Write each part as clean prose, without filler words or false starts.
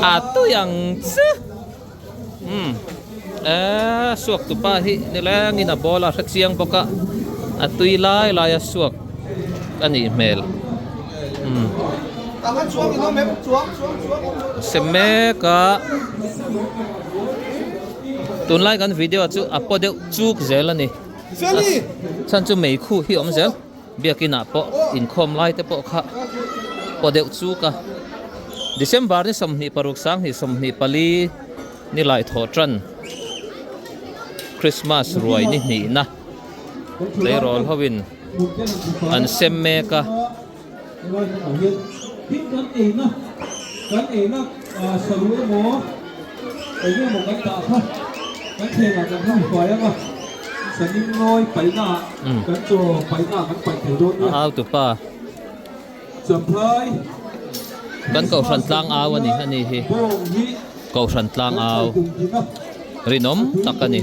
A tui ang chu. Umm eee suak tupa hi nilengin a ball a hre chiang bawk a a tui lai lai a suak a nih hmel umm sem mek a tunlai kan video chu a paw deuh chuk zel a ni chhan chu meikhu hi a awm zel. Biakin ah pawh inkhawm lai te pawh kha paw deuh chuk a, December ni 26 2024 ni lai thawh tan Christmas ruai ni hnihna tleirawl ho in an sem mek a. A au tupa kan kohhran tlang au a ni a ni hi kohhran tlang au rinawm tak a ni.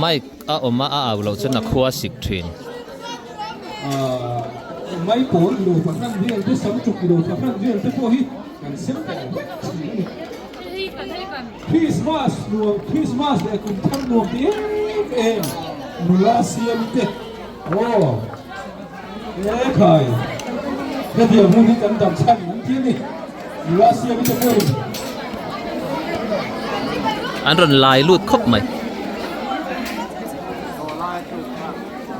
Mic a awm a a au loh chuan a khua sik thin. Christmas nuam Christmas leh kum thar nuam ti em em nula siam te aw e khai hetiang hun hi kan dam chhan an ti a ni nula siam te pawhin an rawn lai lut khawp mai.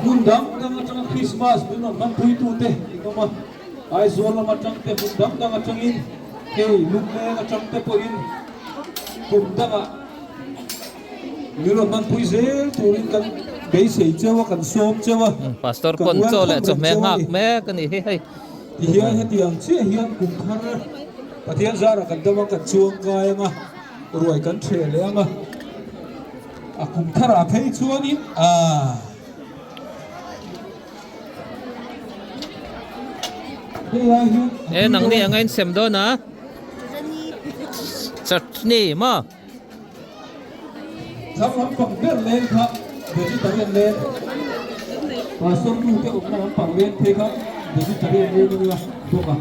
Hmun dang dang atanga Christmas min rawn hmanpui tute in awm a. Aizawl lam atang te hmun dang dang atangin hei lungleng atang te pawhin kum dangah min rawn hmanpui zel turin kan beisei cheu a, kan sawm cheu a, Pastor kan pawn chaw leh welcome reng chawhmeh cheu a nghak ni. mek a nih hi hei. Tihian hetiang chiah hian kum thar Pathian zarah kan dam a, kan chuang kai ang a, ruai kan ṭheh leh ang a, a kum tharah phei chuanin aaa. E nangni anga in sem dawn a chutney maw. Thlang lampang ber leng kha vegetarian leng pastor nu te awmna lampang leng phei kha vegetarian leng a nia bawk a.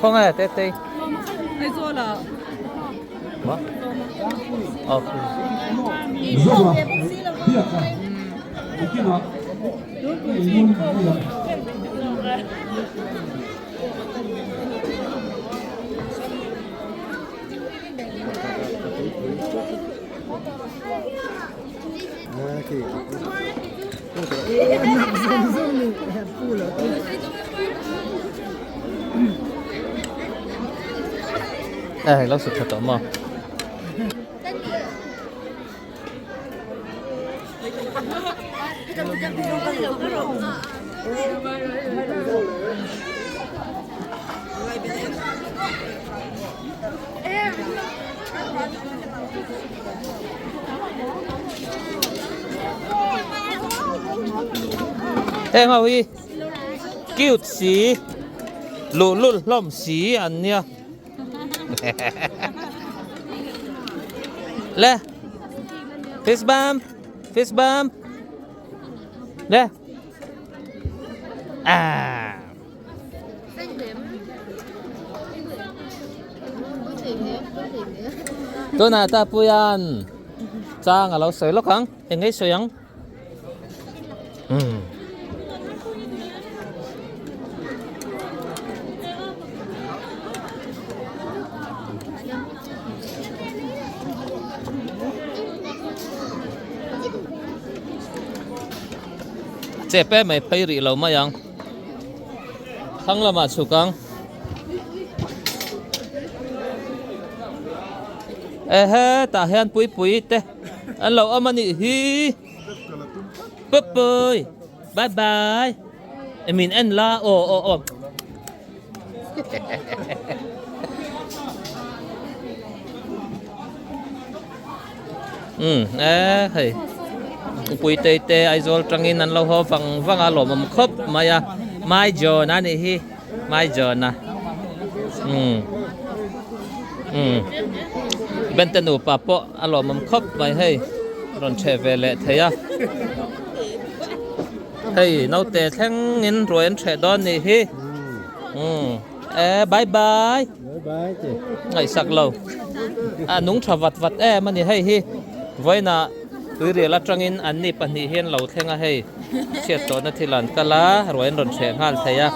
Khawnge Tetei? Zoa biaka nikinah ei mun mai ang. Eh, lo sut tha tawh maw? Heng ho hi cute si luhlul hlawm si an nia le fist bump fist bump le ah. Tunah ta Puia'n chang a lo sawi lawk ang, eng nge i sawi ang? Umm. Chep em mai phei rih lo mai ang. Thlang lamah chhuk ang. Ehe tah hian puipui te an lo awm a nih hi. Pupui bye bye e min en la aw aw aw. Umm e hei upui tei te Aizawl tangin an lo haw vang vang a lawmawm khawp mai a mai John a nih hi mai John a umm umm Bente nupa pawh a lawmawm khawp mai hei rawn chhe ve leh thei a. Hei naute thlengin ruai an hreh dawn nih hi. Umm e bye bye. Ngaihsak lo. A nung tha vat vat em a ni hei hi. Vawiinah tuirial atangin anni pahnih hian lo thleng a hei. Chhiat tawhna thil an kal a, ruai an rawn hreh nghal thei a.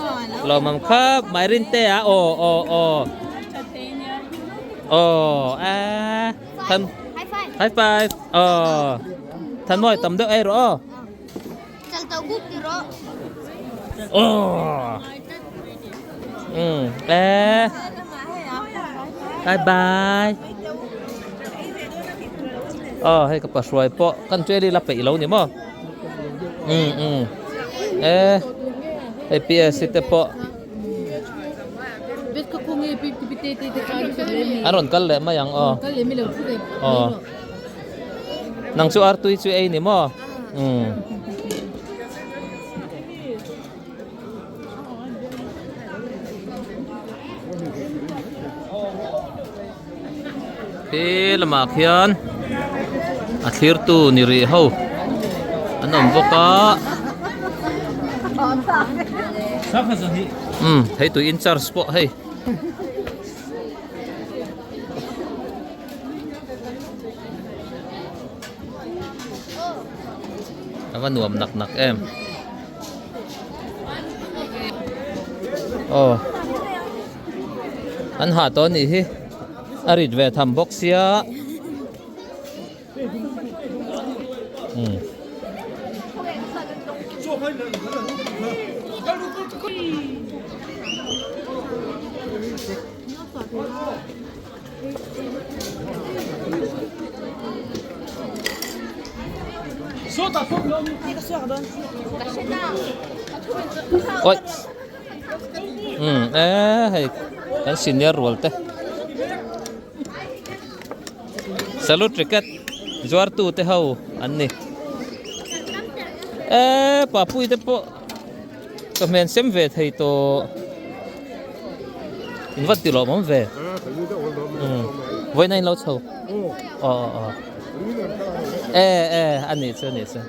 Lawmawm khap mai Rinte a aw aw aw. Aw a than high five aw thanmawi tam deuh ei rawh aw. Aw um e bye bye aw hei ka pahruai pawh kan tueli la peih lo ni maw um um e hei P_S te pawh. An rawn kal leh mai ang aw. Aw. Nang chu artui chu ei ni maw? Umm. He lamah khian a thlirtu ni rih ho an awm bawk a umm hei tui in charge pawh hei a va nuam nak nak em. Aw. An hah tawh anih hi a rit ve tham bawk sia umm. Oi. Umm e hei kan senior rual te salute ticket zuar tu te ho an ni e papui te pawh ka hmen sem ve thei tawh in va ti lawm awm ve umm vawiin a in lo chho aw aw aw e e a nih chu a nih chu.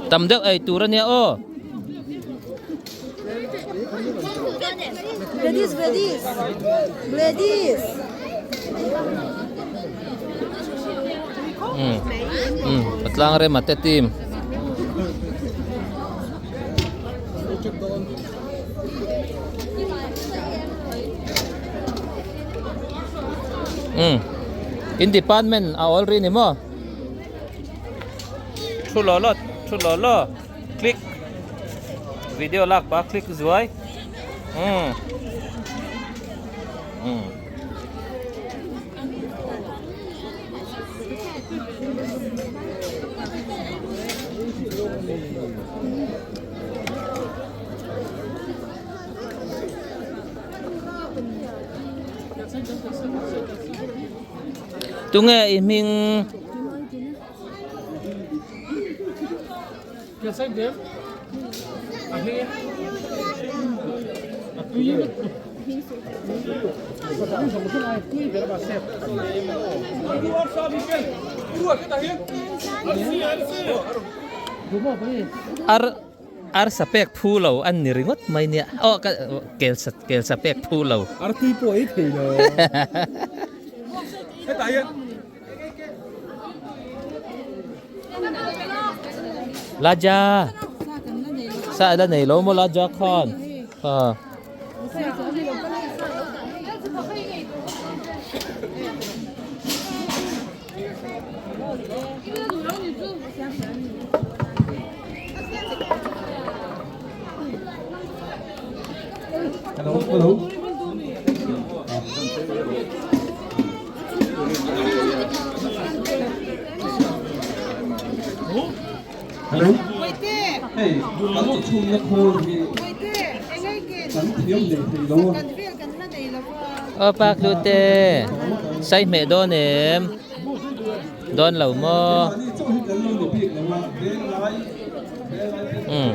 Tam deuh ei tur ania aw. Gladys, Gladys, Gladys. Um, um, patlang rema te team. Um in department a awl ri ni maw thu law law thu law law click video lak pa click zuai um um Tunge i hming Ar Arsa pek phu lo an ni ringawt mai nia. Aw ka kelsa kelsa pek phu lo. Artui pawh ei thei lo. Hetah hian. Laja. Sa la nei lo maw Laja khan. Ha. Hello, hello. Hello. Hei, kan chhungna khawl hi kan thiam leh thei lo a. Aw pak hlute sai hmeh dawn em dawn lo maw umm.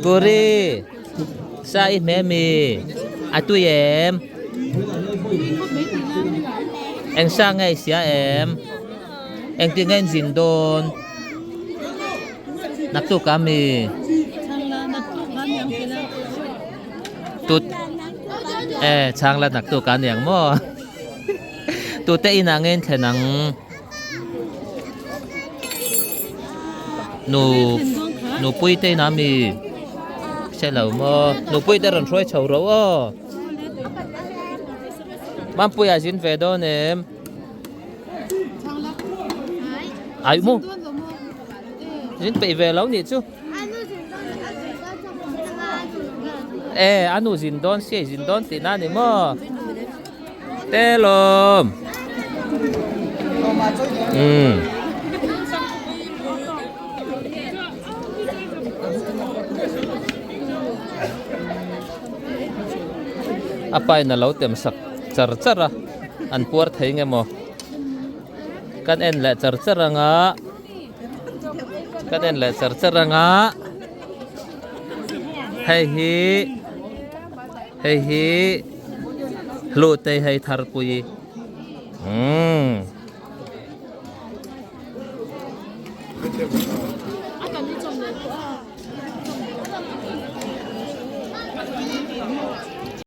Kuri sa i hme mi a tui em eng sa nge i sia em engtin nge in zin dawn naktuk a mi tut e chhang la naktuk a niang maw tute inah nge in thlen ang. Nu nupui te inah mi hre lo maw nupui te rawn hruai chho rawh aw Mampuia zin ve dawn em ai mu zin peih ve lo nih chu e a nu zin dawn sia zin dawn tihna a ni maw. Telawm. Umm. A pa in a lo tem sak char char a, an puar thei nge maw? Kan en leh char char anga, kan en leh char char anga, hei hi hei hi. Hlutei hei tharpui umm.